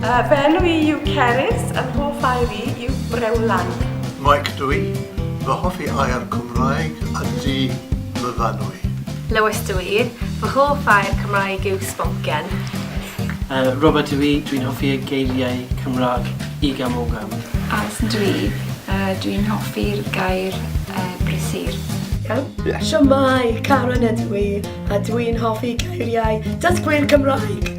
Fy enw i yw Cerys, yn hoff air i yw brewlan. Mike dw i, fy hoffi air Cymraeg ydy Myfanwy. Lewis dw i, fy hoff air Cymraeg yw sboncen. Robert dw i, dwi'n hoffi y geiriau Cymraeg igam ogam. Alison dw i, dwi'n hoffi'r gair brysur. Iawn? Ie. Shwmae, Karen ydw i, a dwi'n hoffi geiriau dysgwyr Cymraeg!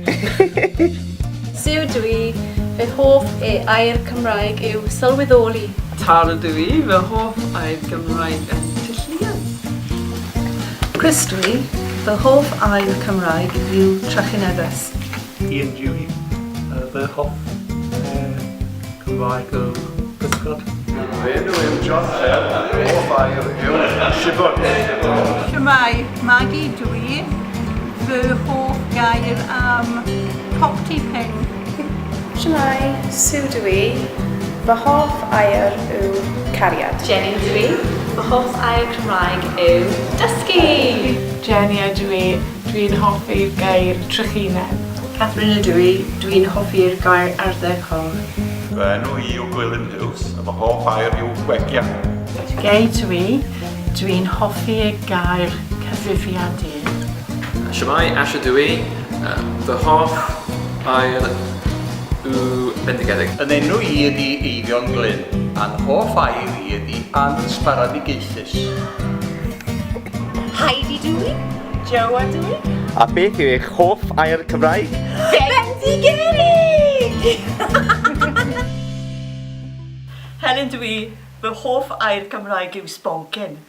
Sue dw i, fy hoff e air Cymraeg yw sylweddoli. Tara dw i, fy hoff air Gymraeg yn tylluan. Chris dw i, fy hoff air Cymraeg yw trychinebus. Ian dw i, fy hoff air Cymraeg yw pysgod. Fy enw yw John Bell a fy hoff air yw shibwns. Shwmae, Maggie dw i. Fy hoff gair am popty ping. Shwmae, Sue dw i. Fy hoff air yw cariad. Jenny dw i. Fy hoff air Cymraeg yw dysgu! Jenny ydw i. Dwi'n hoffi'r gair trychineb. Catherine ydw i, dwi'n hoffi'r gair ardderchog. Fy enw i yw Gwilym Huws a fy hoff air yw gwegian. Gay dw i, dwi'n hoffi y gair cyfrifiadur. Shwmae, Asher dw i. Fy hoff air yw bendigedig. Yn enw i ydi Eifion Glyn, a'n hoff air i ydi ansbaradigaethus. Heidi dw i. Joe ydw i. A beth yw eich hoff air Cymraeg? Bendigedig! Helen dw i, fy hoff air Cymraeg yw sboncen.